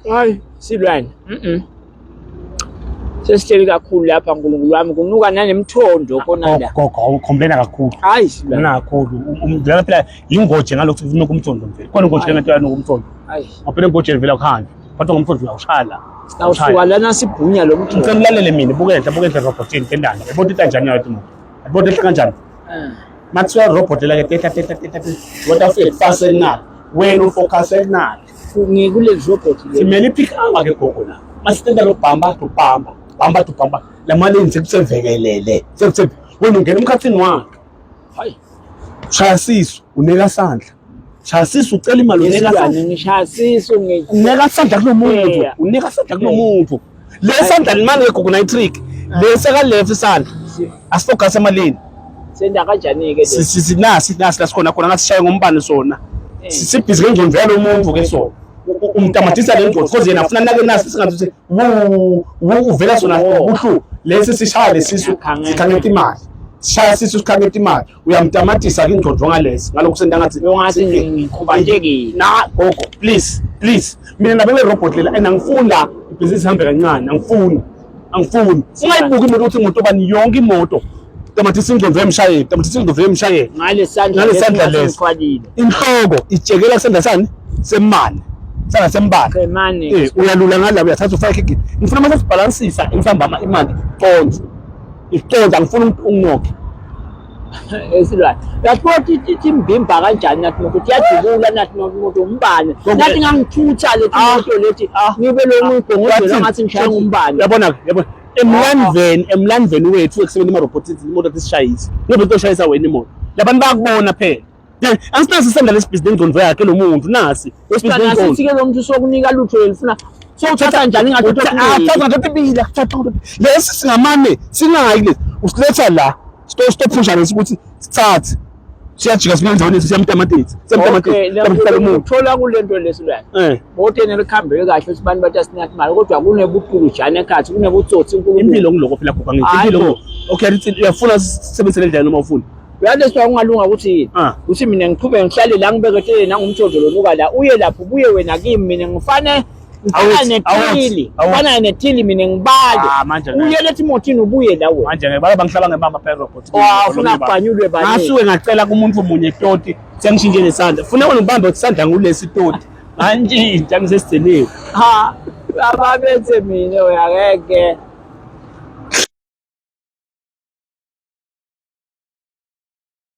Hayi, silwane. Mhm. Sesihleli kakhulu lapha nkulunkulu wami kunuka nanemthondo kona la. Gogo ucomplaina kakhulu. Hayi silwane. Mina kakhulu. Umdlala phela yingoje ngalokhu kunuka umthondo mfethu. Khona ingoje lengento yanuka umthondo. Hayi. Ngaphela engojeni vele akuhambi. Kodwa ngomthondo uyawushaya la. Awusuka lana sibhunya lo mthondo. Ngicela ulalele mina buka enhla buka enhla robotini tendana. Yabona into kanjani yayo imoto. Yabona ehla kanjani. Eh. Mathiwa robot la ke tehla tehla tehla tehla. Kodwa ufike fast kunalo. Wena ufocus kunalo. Ngikuleli robot le. Simele ipick up ke gogo la. Masitenda lo bamba to bamba. Bamba to bamba. La mali sekusevekelele. Sekuse wena ungena emkhathini wakhe. Hayi. Shaya sisu unika sandla. Shaya sisu ucela imali unika sandla. Isilwane ngishaya sisu ngi Unika sandla kulomuntu. Yeah. Unika sandla kulomuntu. Le sandla limane ke gogo nayi trick. Le seka left sandla. Asifocus emalini. Senda kanjani ke le? Sinasi nasi la sikhona khona ngasishaye ngombane sona. Eh. Sibhizi ngengqondo yalo muntu ke sona. Umtamatisa le ngqondo because yena afuna nake nasi singathi ukuthi wu wu uvela sona ubuhlungu. Lesi sishaya lesisu sikhangeta imali. Sishaya sisu sikhangeta imali. Uyamtamatisa ke ingqondo ngalesi. Ngalokhu senta ngathi Ungathi ngikhubatekile. Na gogo please please mina nabe robot lela and angifuni la ibhizinisi ihambe kancane angifuni angifuni ungayibuki imoto ukuthi imoto bani yonke imoto tamatisa ingqondo yemshayeli tamatisa ingqondo yemshayeli Ngale sandla Ngale sandla lesi lesi. ngiqhwalile. inhloko itshekela kusandla sani semali sandla sembali Qemane. eh uyalula ngala uyathatha ufake igidi ngifuna mase sibalansisa insambama imali iconse iconse angifuni umuntu unginokhe Esilwane. Uyathola ukuthi ithi imbimba kanjani nathi umuntu iyadubula nathi umuntu umbane. Nathi ngangithutha lethi imoto lethi ngibe lo muntu ngozela ngathi ngishaya ngumbane. Uyabona yabona emlandveni emlandveni wethu ekusebenzisa ama-robotics imoto tisishayise ngoba into wena imoto labantu bayakubona phela Angisinaso isandla lesibhizinisi nengqondo yakhe lo muntu nasi. Asithike lo muntu sokunika lutho lelifuna sowuthatha njani ngathi uthatha ngathi ibila thatha lesi singamane singayi lesi usiletha la sto stophusha lesi ukuthi sithathe siyajika sibuye endaweni siyamtamatisi siyamtamatisi siyamhlala umuntu uthola kulento lesi lwana eh botene likhambele kahle ukuthi abantu bathi asinathi imali kodwa kunebupulujana ekhathi kunebutsotsi inkulumo impilo ngiloko phela gogo ngithi Hayi impilo bo. ngiloko okay lithi uyafuna sisebenzise le ndlela noma ufuna Uyazi leswa ungalunga ukuthi yini? Ah. Ukuthi mina ngiqhubeke ngihlale la ngibekehlele nangumthondo lonuka la uye lapho ubuye wena kimi mina ngifane ngifana Awuthi, nethili awuthi, awuthi. ngifana nethili mina ngibale Ah, manje ngeke. uye lethi emotini ubuye la wena manje ngeke baba bangihlaba ngebamba phela robot Oh, ufuna kubhanyulwe bani? Ngasuke ngacela kumuntu munye toti sengishintshe nesandla funa wena ubambe isandla ngulesi toti ngantshintsha ngisesigcinile Ha, ababethe mina uyakeke.